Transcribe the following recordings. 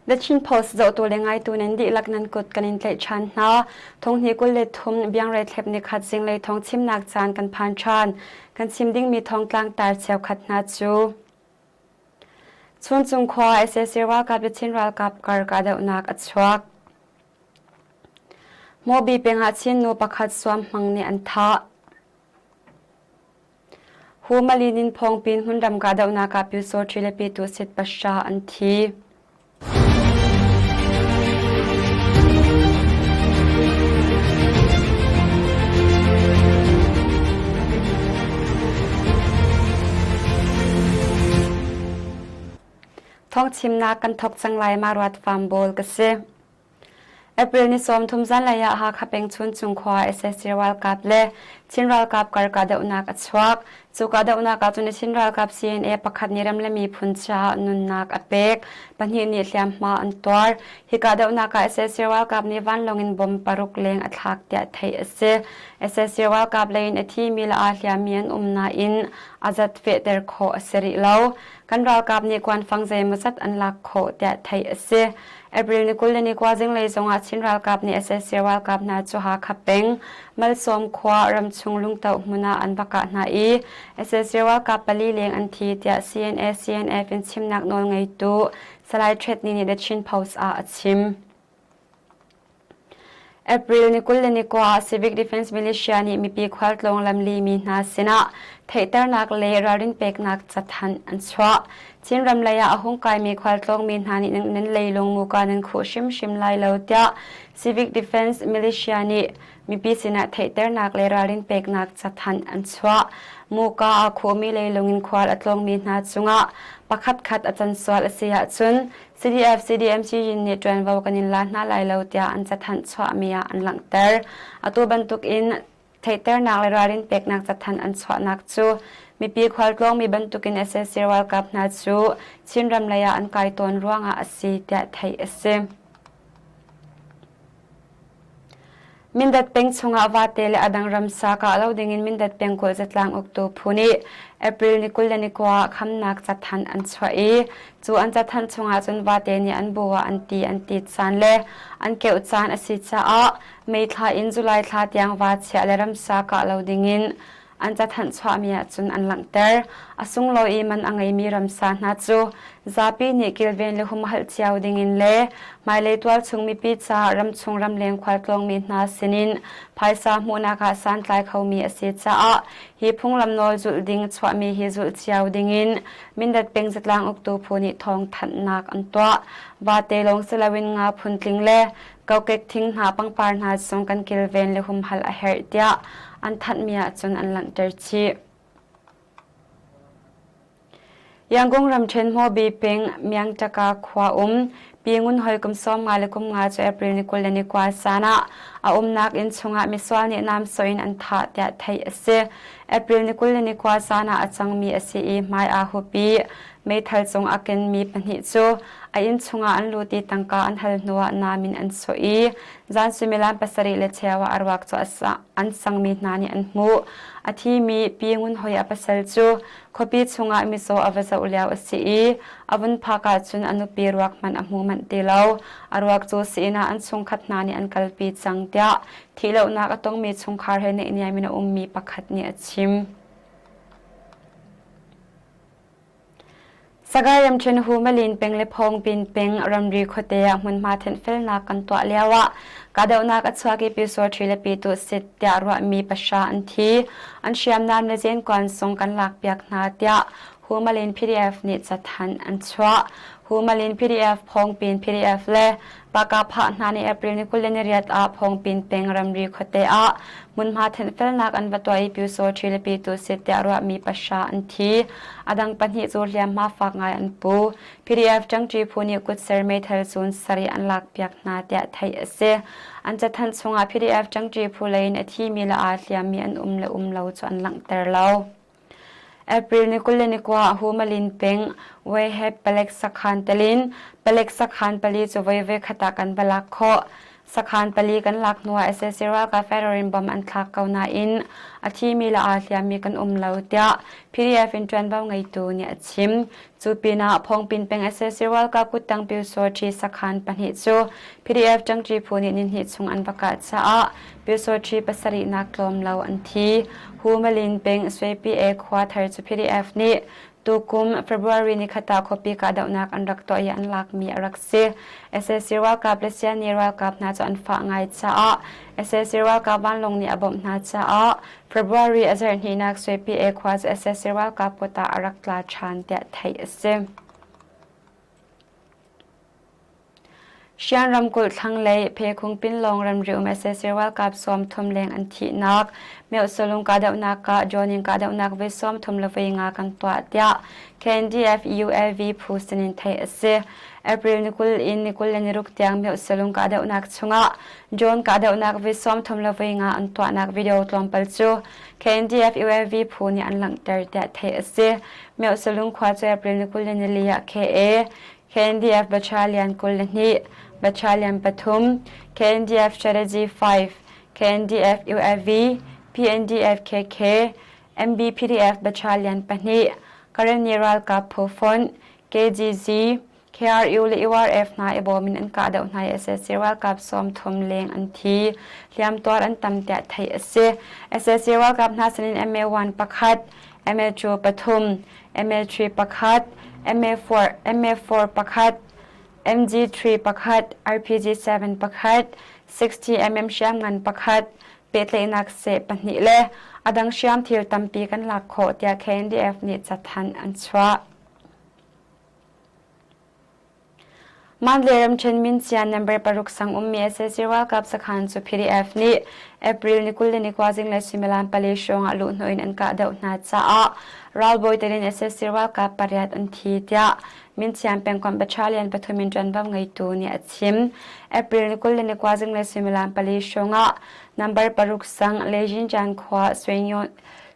The Chin Post zohtu le ngaitu nan dihlak nan kut kan in tlaih ṭhan hna. Thonghni 23 biangre thlep nikhat zinglei thawng chimnak caan kan phan ṭhan. Kan chim dingmi thawngtlang tar cheukhat hna cu Chuncung khua sac ralkap le Chin ralkap kar kahdohnak a chuak. Hmawbi peng ah Chin nu pakhat suam hmang nih an thah. Humalin in phawngpin hmunram kahdohnak ah Pyusawṭhi le Pyituhsit pahra an thi. Thawngchimnak kan thawk cang lai ma ruat farm bawl ka si. April ni 30 zanlei ah Hakha peng Chuncung khua sac ralkap le Chin ralkap kar kahdohnak a chuak. Cu kahdohnak ah cun Chin ralkap CNA pakhat nih ram le miphun caah nunnak a pek. Pahnih nih hliamhma an tuar. Hi kahdohnak ah sac ralkap nih vanlawng in bomb paruk leng a thlak tiah theih a si. Sac ralkap lei in a thimi le aa hliammi an um nain a zat fehter khawh a si rih lo. Kan ralkap nih kuanfang zeimawzat an lak khawh tiah theih a si. April ni 20 le ni kua zinglei zongah Chin ralkap nih sac ralkap hna cu Hakha peng Malsawm khua ramchung lungtoh hmun ah an va kah hna i sac ralkap pali leng an thi tiah CNA CNF in chimnak nawl ngeitu Salai Htet Ni nih The Chin Post ah a chim. April ni 21 ah Civic Defense Militia nih mipi khualtlawng lamli mi hna sinah theihternak le ralrin peknak cathanh an chuah. Chinram lei ah a hung kaimi khualtlawng mi hna nih nan leilung muka nan khuh hrimhrim lai lo tiah Civic Defense Militia nih mipi sinah theihternak le ralrin peknak cathanh an chuah. Muka aa khuhmi leilung in khual a tlawngmi hna cungah pakhatkhat a can sual a si ahcun CDF CDMC yin nih ṭuanvo kan in la hna lai lo tiah an cathanh chuahmi ah an langhter. Atu bantuk in theihternak le ralrin peknak cathanh an chuahnak cu mipi khualtlawngmi bantukin sac ralkap hna cu Chinram lei ah an kai tawn ruangah a si tiah theih a si. Mindat peng chungah vate le a dang ramsa kah lo dingin Mindat pengkulh zatlang uktu phu nih April ni 29 ah khamnak cathanh an chuah i cu an cathanh chungah cun vate nih an bu ah an ti an tit caan le an keuh caan a si caah May thla in July thla tiang va chiah le ramsa kah lo dingin An cathanh chuahmi ahcun an langhter. A sunglawi i man a ngeimi ramsa hna cu zapi nih kilven le humhalh cio dingin le hmailei tualchung mipi caah ramchung ramleng khualtlawngmi hna sinin phaisa hmuhnak ah santlai khomi a si caah hi phunglam nawl zulh ding chuahmi hi zulh cio dingin Mindat peng zatlang uktu phu nih thawngthanhnak an tuah. Vate lawng si loin nga phuntling le Kokek thing hna pangpar hna zong kan kilven le humhalh a herh tiah an thanhmi ahcun an langhter chih. Yangon ramṭhen Hmawbi peng Myangtaka khua um Pi Ngun Hoi kum 50 le kum nga cu April ni 29 zan ah a umnak inn chungah misual nih nam sawh in an thah tiah theih a si. April ni 29 zan ah a cangmi a si i hmai aa hup i meithal cung a kenmi pahnih cu a inn chungah an lut i tangka an hal hnuah nam in an sawh i zan suimilam pasarih le cheu ah a ruak cu an sangmi hna nih an hmuh. A thimi Pi Ngun Hoi a pasal cu khuapi chungah mizaw a va zoh lio a si i a vun phak ahcun a nupi ruak hmanh a hmu manh ti lo. A ruak cu sii-inn ah an chungkhat hna nih an kalpi cang tiah thihlohnak a tongmi chungkhar he naihniam in a ummi pakhat nih a chim. Sagaing ramṭhen Humalin peng le Phawngpin peng ramri khuate ah hmunhma thenhfelnak kan tuah lioah kahdohnak a chuak i Pyusawṭhi le Pyituhsit tiah ruahmi pahra an thi. An hriamnam le zenkuan zong kan lakpiak hna tiah Humalin PDF nih cathanh an chuah. Humalin PDF, Phawngpin PDF le Pakapha hna nih April ni 28 ah Phawngpin peng ramri khuate ah hmunhma thenhfelnak an va tuah i Pyusawṭhi le Pyituhsit tiah ruahmi pahra an thi. A dang pahnih cu hliamhma fak ngai an pu. PDF ṭangṭi phu nih kutser meithal cun sarih an lakpiak hna tiah theih a si. An cathanh chungah PDF ṭangṭi phu lei in a thimi le aa hliammi an um le um lo cu an langhter lo. April ni 29 ah Humalin peng Weheb palek sakhan telin palek sakhan pali cu voi voikhat ah kan va lak khawh. Sakhan pali kan lak hnuah sac ralkap federal in bom an thlak ko nain a thimi le aa hliammi kan um lo tiah PDF in ṭuanvo ngeitu nih a chim. Cu pinah Phongpin peng sac ralkap kuttang Pyusawṭhi sakhan pahnih cu PDF ṭangṭi phu nih nihnih chung an va kah caah Pyusawṭhi pasarihnak tlawm lo an thi. Humalin peng Swepi khua thar cu PDF nih Tukum February nikhat ah khuapi kahdohnak an rak tuah i an lakmi a rak si. Sac ralkap le Siani ralkap hna cu an fah ngai caah sac ralkap vanlawng nih a bawmh hna caah February a zarhhnihnak Swepi khua cu sac ralkap kut ah a rak tla ṭhan tiah theih a si. Shan ramkulh thlanglei Phekhung Pinlawng ramri um sac ralkap 30 leng an thihnak Myohsalung kahdohnak ah Jonin kahdohnak voi 30 le voi nga kan tuah tiah KNDF UAV phu sinin theih a si. April ni 20 in ni 26 tiang Myohsalung kahdohnak chungah John kahdohnak voi 30 le voi nga an tuahnak video tlawmpal cu KNDF UAV phu nih an langhter tiah theih a si. Myohsalung khua cu April ni 24 ah KA KNDF Battalion 22, Battalion pathum, KNDF Strategy 5, KNDF UAV, PNDF KK, MBPDF Battalion pahnih, Karenni ralkap phu fonh, KGZ, KRU le URF hna i bawm in an kahdoh hna i sac ralkap 30 leng an thi. Hliamtuar an tam tiah theih a si. Sac ralkap hna sinin MA1 pakhat, MA2 pathum, MA3 pakhat, MA4, MA4 pakhat, MG3 pakhat, RPG7 pakhat, 60 mm hriamngan pakhat, pehtlaihnak seh pahnih le a dang hriamthil tampi kan lak khawh tiah KNDF nih cathanh an chuah. Mandalay ramṭhen Mincian number paruk sang ummi sac ralkap sakhan cu PDF nih April ni 21 zinglei suimilam pali hrawng ah luhhnawh in an kahdoh hna caah ralbawi tel in sac ralkap pariat an thi tiah Mincian pengkomh battalion pathum in ṭuanvo ngeitu nih a chim. April ni 21 zinglei suimilam pali hrawng ah number paruk sang Lejinjan khua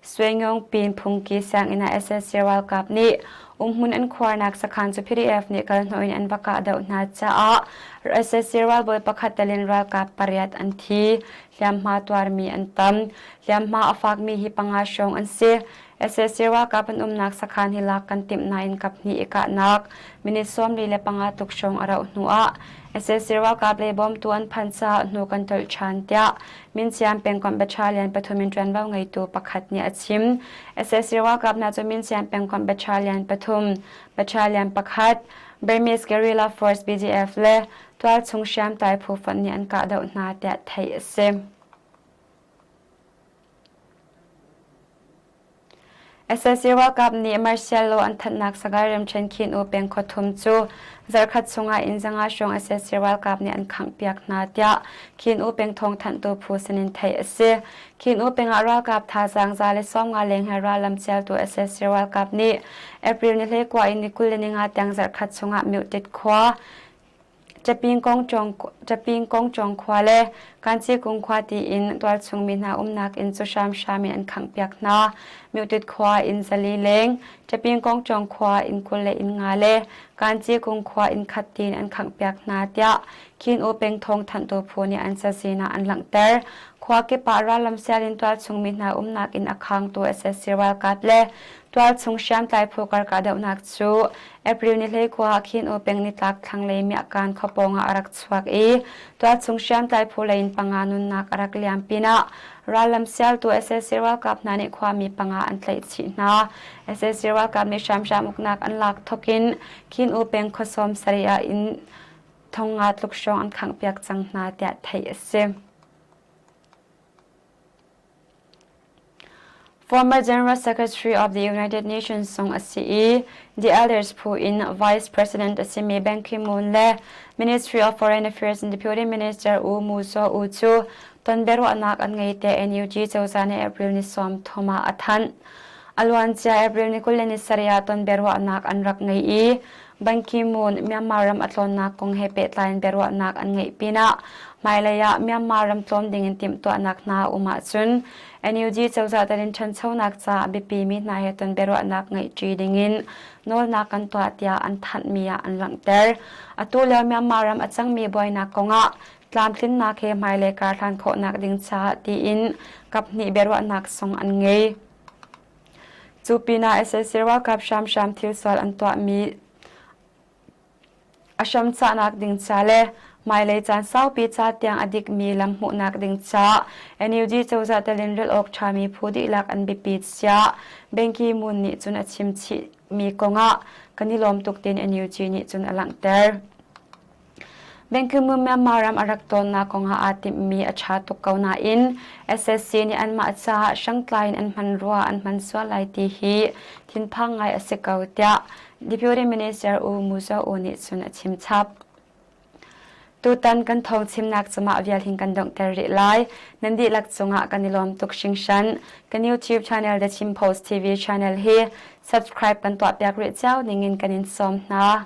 Suengyongpin phungki sianginn ah sac ralkap nih umhmun an khuarnak sakhan cu PDF nih kalhnawh in an va kahdoh hna caah sac ralbawi pakhat tel in ralkap pariat an thi. Hliamhma tuarmi an tam. Hliamhma a fakmi hi panga hrawng an si. Sac ralkap an umnak sakhan hi lak kan timh nain kaphnih i kahnak minute 45 tluk hrawng a rauh hnuah sac ralkap le bawmtu an phanh caah hnu kan tolh ṭhan tiah Minciam pengkomh battalion pathum in ṭuanvo ngeitu pakhat nih a chim. Sac ralkap hna cu Minciam pengkomh battalion pathum, battalion pakhat, Burmese Guerrilla Force BGF le tualchung hriamtlai phu fonh nih an kahdoh hna tiah theih a si. Sac ralkap nih martial law an thanhnak Sagaing ramṭhen Khin-U peng khuathum cu zarhkhat chungah inn zanga hrawng sac ralkap nih an khanghpiak hna tiah Khin-U peng thawngthanhtu phu sinin theih a si. Khin-U peng ah ralkap thazaang 150 leng he rallam cialtu sac ralkap nih April ni 29 in ni 25 tiang zarhkhat chungah Myotit khua Caping Kongcawng khua le Kancikung khua tiin tualchung mi hna umnak inn cu hramhram in an khanghpiak hna. Myotit khua inn zali leng, Caping Kongcawng khua inn 20 le inn nga le Kancikung khua inn khat tiin an khanghpiak hna tiah Khin U peng thawngthanhtu phu nih an cazin ah an langhter. Khua kip ah rallam sial in tualchung mi hna umnak inn a khangtu sac ralkap le tualchung hriamtlai phu kar kahdohnak cu April ni 19 ah khin U peng nitlak thlanglei Miahkan khua pawng ah a rak chuak i tualchung hriamtlai phu lei in panga nunnak a rak liam pinah rallam sialtu sac ralkap hna nih khuami panga an tlaih chih hna. Sac ralkap nih hramhram uknak an lak thawkin Khin U peng khuasawm sarih ah inn thong nga tluk hrawng an khanghpiak cang hna tiah theih a si. Former General Secretary of the United Nations zong a si i The Elders phu in Vice President a simi Ban Ki-moon le Ministry of Foreign Affairs and Deputy Minister U Mu Zaw U cu tonbiaruahnak an ngei te NUG cozah nih April ni 30 ah a thanh. A luancia April ni 27 ah tonbiaruahnak an rak ngei i Ban Ki-moon Myanmar ram a tlawnnak kong he pehtlai in biaruahnak an ngeih pinah hmailei ah Myanmar ram tlawn ding in timhtuahnak hna a um ahcun NUG cozah tel in ṭhanchonak caah biapimi hna he ton biaruahnak ngeihṭi ding in nawlnak kan tuah tiah an thanhmi ah an langhter. Atu lio Myanmar ram a cangmi buainak kongah. tlamtlinnak he hmailei karhlan khawhnak ding caah tiin kaphnih biaruahnak zong an ngei. Cu pinah sac ralkap hramhram thilsual an tuahmi A hram cahnak ding ca le hmailei caan saupi ca tiang a dikmi lam hmuhnak ding ca NUG cozah telin rel awk ṭhami phu dihlak an biapit siah Ban Ki-moon nih cun a chim chihmi kongah kan i lawm tuk tiin NUG nih cun a langhter. Ban Ki-moon Myanmar ram a rak tawnnak kongah aa timhmi a ṭha tuk ko nain SSC nih anmah caah hrangtlai in an hman rua an hman sual lai ti hi thinphang ngai a si ko tiah Deputy Minister U Mu Zaw Oo nih cun a chim chap. Tutan kan thawng chimnak cumah vial hin kan donghter rih lai. Nan dihlak cungah kan i lawm tuk hringhran. Kan YouTube channel The Chin Post TV channel hi subscribe kan tuahpiak rih cio ningin kan in sawm hna.